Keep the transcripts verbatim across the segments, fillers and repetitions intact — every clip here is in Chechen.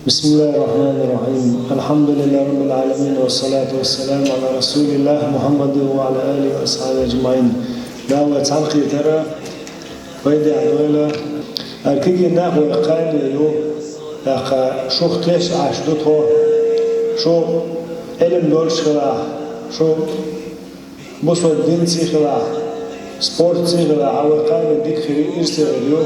بسم الله الرحمن الرحيم. الحمد لله رب العالمين، والصلاة والسلام على رسول الله محمد وعلى آله وأصحابه أجمعين. Дала цхьаьнакхетара пайда дойла. Ар кегий нах вай кхайна ю, тӀаккха шух теш Ӏаш ду тхо, шу Ӏилма долуш хилахь, шу бусалба динца хилахь, спортца хилахь, а вай кхайна дика хир ю, ирсе хир ю.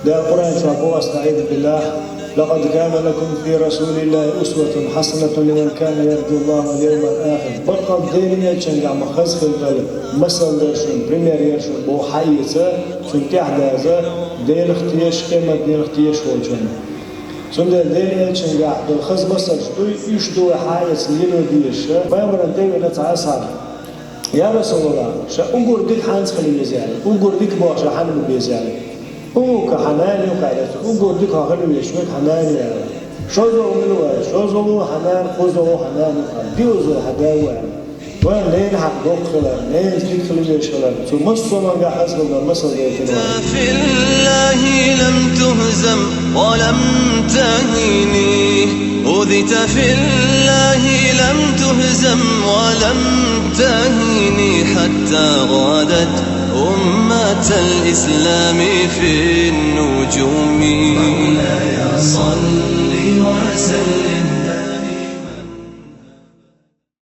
Дала Къуръан чохь боху ас наӀуду биллахӀ: «لقد كان لكم في رسول الله أسوة حسنة لمن كان يرجو الله واليوم الآخر». Баккъал Делан элчангахь ма хаза хилла долу масал дара шуна, пример яра шуна боху хьаэца, цунна тӀаьхьадаза, Делах тешаш, къематдийнах тешаш волчунна. Цундела Делан элчангахь долу хаза масалш дуй, уьш ду вай хьаэца лело дезаш. Пайхамаран тӀе вена цхьа асхьаб: «Я Расулаллах, ша уггар дика хьанца хила веза?» — аьлла. «Уггар дика боху ша хьанна ма беза?» — аьлла. «Уммука, хьан нана ю-кх», — аьлла. «Уггар дика хьо хила везаш верг хьан нана ю», — аьлла. «ШозлагӀа мила ву?» — аьлла. «ШозлагӀа хьан нана, кхозлагӀа хьан нана ю-кх», — аьлла. «ДиъазлагӀа хьан да ву?» — аьлла. Вайн ненан хьакъ доккха хилар, ненан дика хила везаш хилар, цу массо а хӀуманга хаза хилла масал гайтина вайна. في الله لم تهزم ولم تهن، أوذيت في الله لم تهزم ولم تهن، حتى غادت أمة الإسلام في النجوم. مولاي صل وسلم